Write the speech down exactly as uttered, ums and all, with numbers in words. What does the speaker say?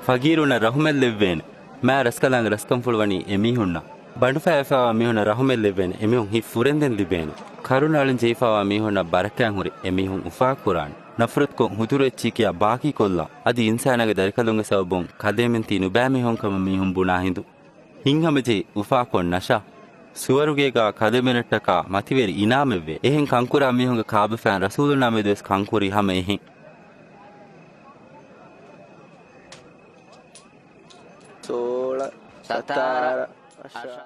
ފަގީރުންނަށް ރަހުމަތް ލެއްވޭނެ. މާ ރަސްކަލާނގެ ރަސްކަންފުޅު ވަނީ އެމީހުންނަށް. ބަނޑުފައިވެފައިވާ މީހުންނަށް ރަހުމަތް ލެއްވޭނެ. އެމީހުން ހިތް ފުރެންދެން ލިބޭނެ. ކަރުނައަޅަން ޖެހިފައިވާ މީހުންނަށް ބަރަކާތް ހުރި. އެމީހުން އުފާކުރާނެ. ނަފްރަތުކޮށް ހުތުރު އެއްޗިއް ކިޔާ ބާކީ ކޮށްލާ. އަދި އިންސާނާގެ ދަރިކަލުންގެ ސަބަބުން ކަލޭމެން ތީ ނުބައި މީހުން ކަމަށް މީހުން ބުނާ ހިނދު. ހިތްހަމަޖެހި އުފާކޮށް ނަޝާ. ސުވަރުގޭގާ ކަލޭމެނަށްޓަކާ މަތިވެރި އިނާމެއްވޭ. އެހެން ކަންކުރާ މީހުންގެ ކާބަފައިން ރަސޫލުންނާ މެދުވެސް ކަންކުރީ ހަމަ އެހެން. ސޯޅަ، ސަތާރަ، އަށާ.